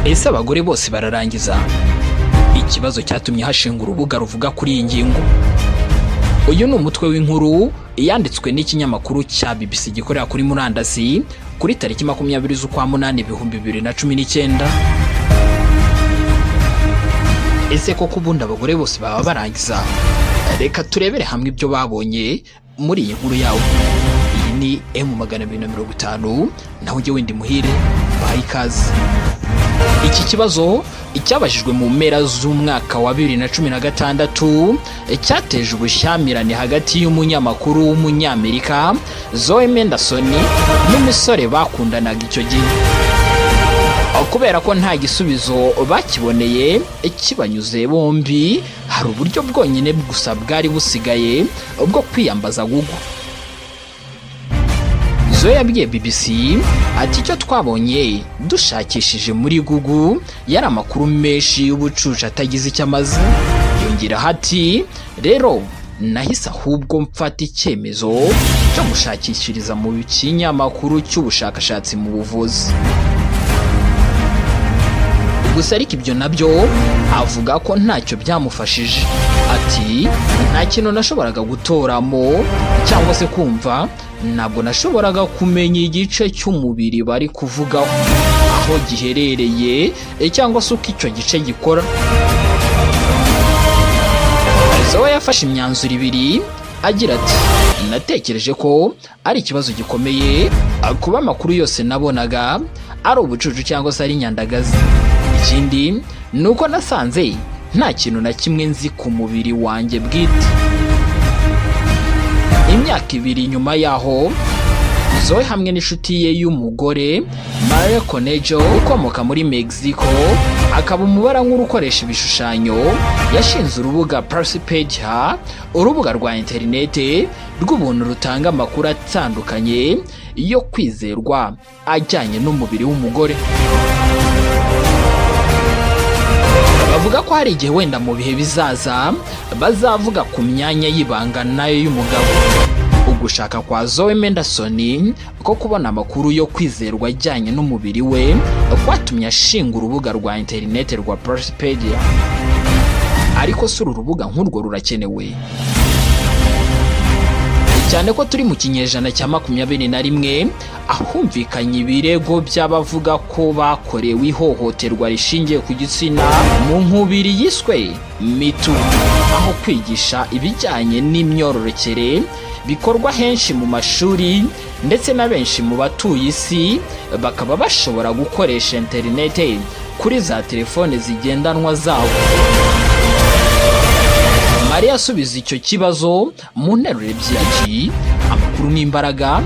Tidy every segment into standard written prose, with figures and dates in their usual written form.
Ese abagore bose bararangiza? Ikibazo cyatumye hashinga urubuga ruvuga kuri iyi ngingo. Uyu ni umutwe w'inkuru yanditswe n'ikinyamakuru cya BBC gikorera kuri murandasi kuri tariki 20 z'ukwa munani 2019. Ese koko ubundi abagore bose baba barangiza? Reka turebere hamwe ibyo babonye muri iyi nkuru yawe. Iyi ni M250, naho njye wenda muhire bahaye ikaze. Iki kibazo cyabajijwe mu mpera z'umwaka wa 2016 cyateje ubushyamirane hagati y'umunyamakuru w'Umunyamerika Zoe Mendelson n'umusore bakundanaga icyo gihe. Kubera ko nta gisubizo bakiboneye kibanyuze bombi, hari uburyo bwonyine gusa bwari busigaye bwo kwiyambaza Google. Zoe yabwiye BBC ati: "Icyo twabonye dushakishije muri Google yari amakuru menshi y'ubucucu atagize icyo amaze." Yongeraho ati: "Rero nahise ahubwo mfata icyemezo cyo gushakishiriza mu kinyamakuru cy'ubushakashatsi mu buvuzi." Gusa ariko ibyo nabyo avuga ko ntacyo byamufashije. Ati: "Nta kintu nashoboraga gutoramo cyangwa se kumva. Ntabwo nashoboraga kumenya igice cy'umubiri bari kuvugaho, aho giherereye cyangwa se uko icyo gice gikora." Zoe yafashe imyanzuro ibiri agira ati: "Natekereje ko ari ikibazo gikomeye kuba amakuru yose nabonaga ari ubucucu cyangwa se ari nyandagazi. Ikindi ni uko nasanze nta kintu na kimwe nzi ku mubiri wanjye bwite." Imyaka 2 nyuma yaho, Zoe hamwe n'inshuti ye y'umugore Maria Conejo, ukomoka muri Mexico akaba umubarankuru ukoresha ibishushanyo, yashinze urubuga Parsipedia, urubuga rwa interinete rw'ubuntu rutanga amakuru atandukanye yo kwizerwa ajyanye n'umubiri w'umugore. Bavuga ko hari igihe wenda mu bihe bizaza bazavuga ku myanya y'ibanga nayo y'umugabo. Ugushaka kwa Zoe Mendelson ko kubona amakuru yo kwizerwa ajyanye n'umubiri we kwatumye ashinga urubuga rwa interineti rwa Parsipedia. Ariko si uru rubuga nk'urwo rurakenewe, cyane ko turi mu kinyejana cya 21, ahumvikanye ibirego by'abavuga ko bakorewe ihohoterwa rishingiye ku gitsina mu nkubiri yiswe MeToo, aho kwigisha ibijyanye n'imyororokere bikorwa henshi mu mashuri, ndetse na benshi mu batuye isi bakaba bashobora gukoresha interinete kuri za telefone zigendanwa zabo. Mariya asubiza icyo kibazo mu nteruro ebyiri ati: "Amakuru ni imbaraga,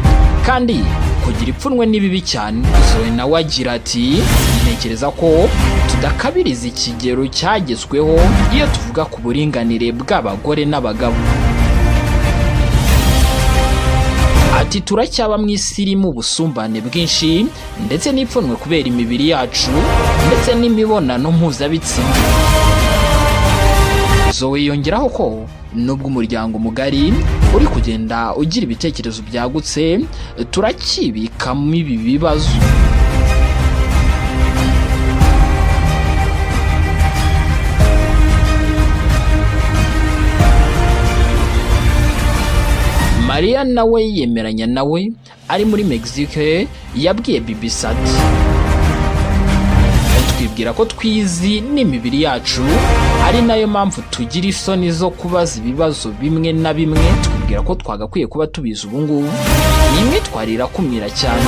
kandi kugira ipfunwe ni bibi cyane." Zoe nawe agira ati: "Ntekereza ko tudakabiriza ikigero cyagezweho iyo tuvuga ku buringanire bw'abagore n'abagabo." Ati: "Turacyaba mu isi irimo ubusumbane bwinshi ndetse n'ipfunwe kubera imibiri yacu ndetse n'imibonano mpuzabitsina." Zoe yongeraho ko nubwo umuryango mugari uri kugenda ugira ibitekerezo byagutse, turacyibikamo ibi bibazo. Mariya nawe yemeranya nawe, ari muri Mexique, yabwiye BBC ati: "Twibwira ko twizi n'imibiri yacu, ari nayo mpamvu tugira isoni zo kubaza ibibazo bimwe na bimwe twibwira ko twagakwiye kuba tubizi ubu ngubu. Ni imyitwarire irakumira cyane."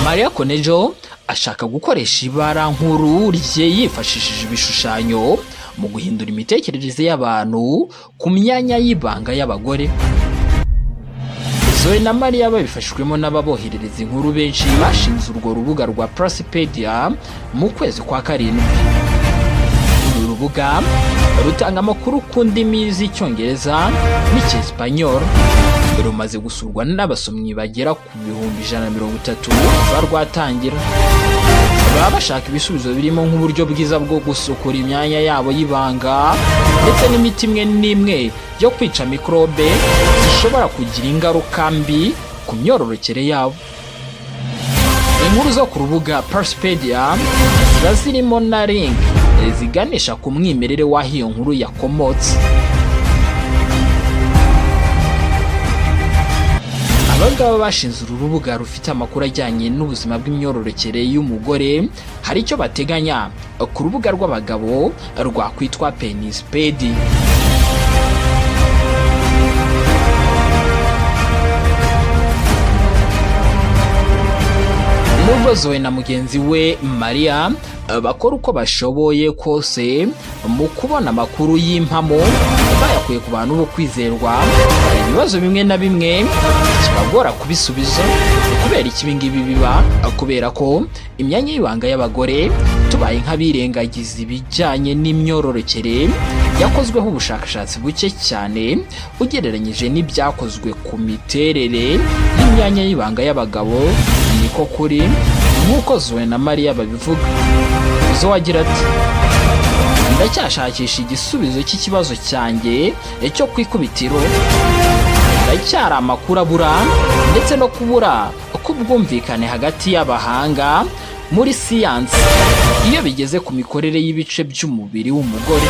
Maria Conejo ashaka gukoresha ibara nkuru rye yifashishije ibishushanyo mu guhindura imitekerereze y'abantu ku myanya y'ibanga y'abagore. Zoe na Mariya babifashijwemo n'ababoherereza inkuru benshi bashinze urwo rubuga rwa Parsipedia mu kwezi kwa karindwi. Uru rubuga rutanga amakuru ku ndimi z'Icyongereza n'Icyesipanyol, rumaze gusurwa n'abasomyi bagera ku 130,000 kuva rwatangira. Baba bashaka ibisubizo birimo nk'uburyo bwiza bwo gusukura imyanya yabo y'ibanga, ndetse n'imiti imwe n'imwe yo kwica mikorobe zishobora kugira ingaruka mbi ku myororokere yabo. Inkuru zo ku rubuga Parsipedia ziba zirimo na link ziganisha ku mwimerere w'aho iyo nkuru yakomotse. Abangaba bashinze uru rubuga rufite amakuru ajyanye n'ubuzima bw'imyororokere y'umugore, hari icyo bateganya ku rubuga rw'abagabo rwakwitwa Penispedi. Nubwo Zoe na mugenzi we Maria bakora uko bashoboye kose mu kubona amakuru y'impamo bayakuye ku bantu bo kwizerwa, hari ibibazo bimwe na bimwe kibagora kubisubiza. Kubera iki ibi ngibi biba? Kubera ko imyanya y'ibanga y'abagore, tubaye nk'abirengagiza ibijyanye n'imyororokere, yakozweho ubushakashatsi buke cyane ugereranyije n'ibyakozwe ku miterere y'imyanya y'ibanga y'abagabo. Niko kuri, nk'uko Zoe na Mariya babivuga. Zoe agira ati: "Ndacyashakisha igisubizo cy'ikibazo cyanjye cyo ku ikubitiro. Haracyari amakuru abura ndetse no kubura k'ubwumvikane hagati y'abahanga muri siyansi iyo bigeze ku mikorere y'ibice by'umubiri w'umugore."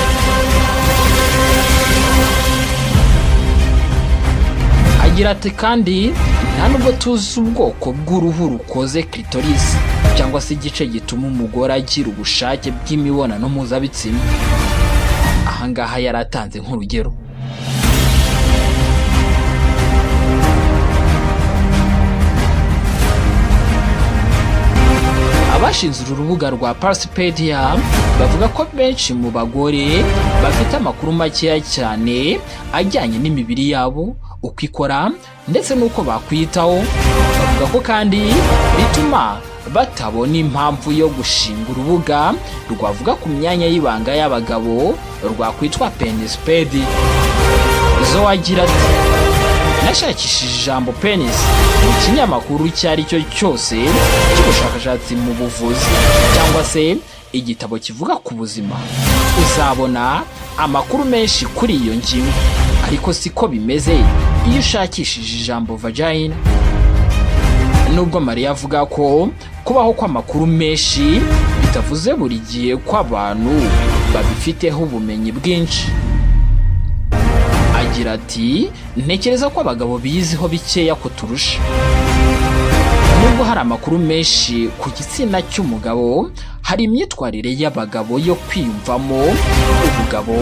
Agira ati: "Kandi nta nubwo tuzi ubwoko bw'uruhu rukoze clitoris, cyangwa se igice gituma umugore agira ubushake bw'imibonano mpuzabitsina." Ahangaha yari atanze nk'urugero. Abashinze uru rubuga rwa Parsipedia bavuga ko benshi mu bagore bafite amakuru makeya cyane ajyanye n'imibiri yabo, uko ikora ndetse n'uko bakwiyitaho. Bavuga ko kandi bituma batabona impamvu yo gushinga urubuga rwavuga ku myanya y'ibanga y'abagabo rwakwitwa Penispedi. Zoe agira ati: "Nashakishije ijambo penis mu kinyamakuru icyo ari cyo cyose cy'ubushakashatsi mu buvuzi cyangwa se igitabo kivuga ku buzima, uzabona amakuru menshi kuri iyo ngingo, ariko siko bimeze iyo ushakishije ijambo vagina." Nubwo Mariya avuga ko kubaho kw'amakuru menshi bitavuze buri gihe ko abantu babifiteho ubumenyi bwinshi, agira ati: "Ntekereza ko abagabo biyiziho bikeya kuturusha. Nubwo hari amakuru menshi ku gitsina cy'umugabo, hari imyitwarire y'abagabo yo kwiyumvamo ubugabo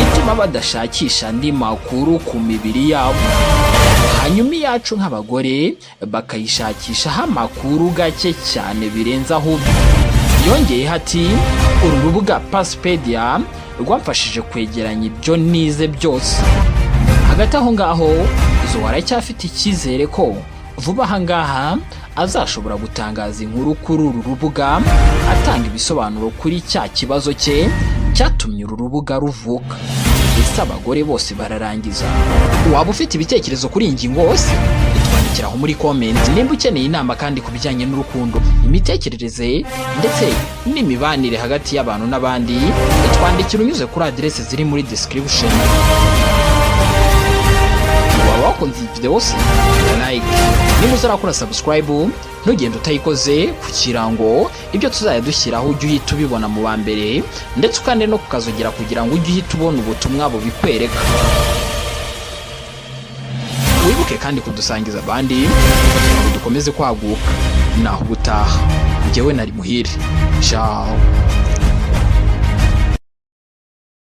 ituma badashakisha andi makuru ku mibiri yabo, hanyuma iyacu nk'abagore bakayishakishaho amakuru gake cyane birenze ahubwo." Yongeyeho ati: "Uru rubuga Pasipedia rwamfashije kwegeranya ibyo nize byose." Hagati aho ngaho, Zoe aracyafite icyizere ko vuba aha ngaha azashobora gutangaza inkuru kuri uru rubuga, atanga ibisobanuro kuri cya kibazo cye cyatumye uru rubuga ruvuka: ese abagore bose bararangiza? Waba ufite ibitekerezo kuri iyi ngingo wose, twandikiraho muri comment. Nimba ukeneye inama kandi ku bijyanye n'urukundo, imitekerereze ndetse n'imibanire hagati y'abantu n'abandi, twandikira unyuze kuri aderese ziri muri description. Waba wakunze iyi video se? Like. Niba utarakora subscribe, ntugende utayikoze, kugira ngo ibyo tuzajya dushyiraho ujye uhita ubibona mu ba mbere, ndetse ukande no kukazogera kugira ngo ujye uhita ubona ubutumwa bubikwereka. Wibuke kandi kudusangiza abandi kugira ngo dukomeze kwaguka. Naho ubutaha, njyewe nari Muhire. Ciao.